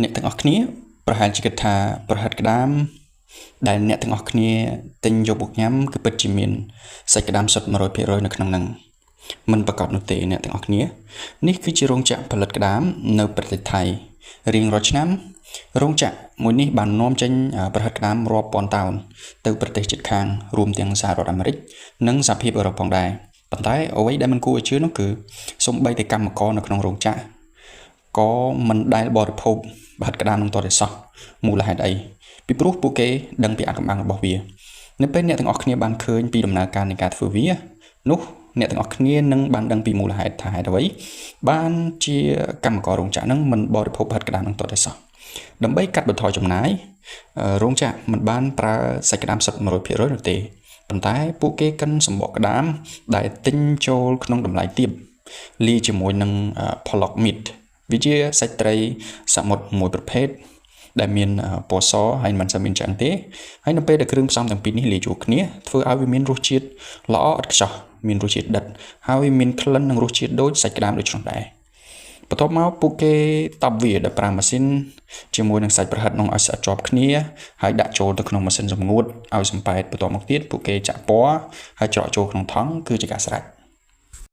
អ្នកទាំងអស់គ្នាប្រហែលជាគិតថាប្រហិតក្តាមដែលអ្នកទាំងអស់គ្នាទិញយកមកញ៉ាំគឺពិតជាមានសាច់ក្តាមសុទ្ធ100%នៅក្នុងហ្នឹងមិនប្រាកដនោះទេអ្នកទាំងអស់គ្នានេះគឺជារោងចក្រផលិតក្តាមនៅប្រទេសថៃរៀងរាល់ឆ្នាំរោងចក្រមួយនេះបាននាំចេញប្រហិតក្តាមរាប់ពាន់តោនទៅប្រទេសជិតខាងរួមទាំងសហរដ្ឋអាមេរិកនិងសហភាពអឺរ៉ុបផងដែរប៉ុន្តែអ្វីដែលមិនគួរឲ្យជឿនោះគឺសូម្បីតែកម្មករនៅក្នុងរោងចក្រក៏មិនដែលបរិភោគប្រហិតក្តាមនឹងទាល់តែសោះមូលហេតុអីពីព្រោះពួកគេដឹងពីអាថ៌កំបាំងរបស់វានៅពេលអ្នកទាំងអស់គ្នាបានឃើញពីដំណើរការនៃការធ្វើវានោះអ្នកទាំងអស់គ្នានឹងបានដឹងពីមូលហេតុថាហេតុអ្វីបានជាកម្មកររោងចក្រនឹងមិនបរិភោគប្រហិតក្តាមនឹងទាល់តែសោះដើម្បីកាត់បន្ថយចំណាយរោងចក្រមិនបានប្រើសាច់ក្តាមសុទ្ធ100%នោះទេប៉ុន្តែពួកគេកិនសម្បកក្តាមដែលទិញចូលក្នុងតម្លៃទាបលាយជាមួយនឹង pollock meat វាជាសាច់ត្រីសមុទ្រមួយប្រភេទដែលមានពណ៌សហើយមិនសូវមានឆ្អឹងទេហើយនៅពេលដែលគ្រឿងផ្សំទាំងពីរនេះលាយចូលគ្នាធ្វើឲ្យវាមានរសជាតិល្អឥតខ្ចោះមានរសជាតិដិតហើយមានក្លិននិងរសជាតិដូចសាច់ក្តាមដូច្នោះដែរបន្ទាប់មកពួកគេតប់វាដោយប្រើម៉ាស៊ីនជាមួយនឹងសាច់ប្រហិតនោះឲ្យស្អិតជាប់គ្នាហើយដាក់ចូលទៅក្នុងម៉ាស៊ីនសម្ងួតឲ្យសំប៉ែតបន្ទាប់មកទៀតពួកគេចាក់ពណ៌ហើយច្រកចូលក្នុងថង់គឺជាការស្រេច។